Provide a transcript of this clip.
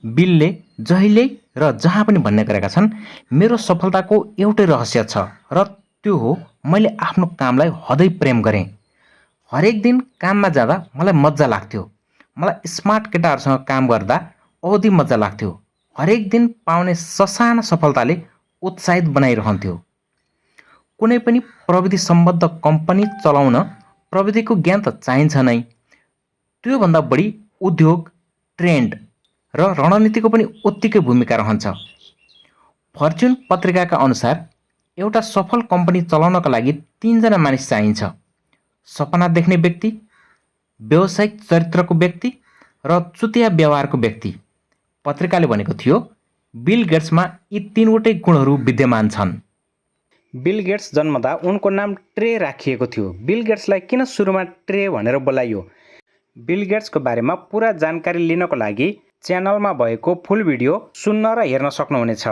बिलले जहिले र जहाँ पनि भन्ने गरेका छन्, मेरो सफलताको एउटै रहस्य छ र त्यो हो मैले आफ्नो कामलाई हदै प्रेम गरेँ। हरेक दिन काममा जाँदा मलाई मजा लाग्थ्यो। मलाई स्मार्ट केटाहरूसँग काम गर्दा औधी मजा लाग्थ्यो। हरेक दिन पाउने ससाना सफलताले उत्साहित बनाइरहन्थ्यो। कुनै पनि प्रविधि सम्बद्ध कम्पनी चलाउन प्रविधिको ज्ञान त चाहिन्छ नै। त्योभन्दा बढी उद्योग, ट्रेन्ड र रणनीतिको पनि उत्तिकै भूमिका रहन्छ। फर्च्युन पत्रिकाका अनुसार एउटा सफल कम्पनी चलाउनका लागि 3 जना मानिस चाहिन्छ। सपना देख्ने व्यक्ति, व्यावसायिक चरित्रको व्यक्ति र चुतिया व्यवहारको व्यक्ति। पत्रिकाले भनेको थियो, बिल गेट्समा यी 3वटै गुणहरू विद्यमान छन्। बिल गेट्स जन्मदा उनको नाम ट्रे राखिएको थियो। बिल गेट्सलाई किन सुरुमा ट्रे भनेर बोलाइयो? बिल गेट्सको बारेमा पुरा जानकारी लिनको लागि च्यानलमा भएको फुल भिडियो सुन्न र हेर्न सक्नुहुनेछ।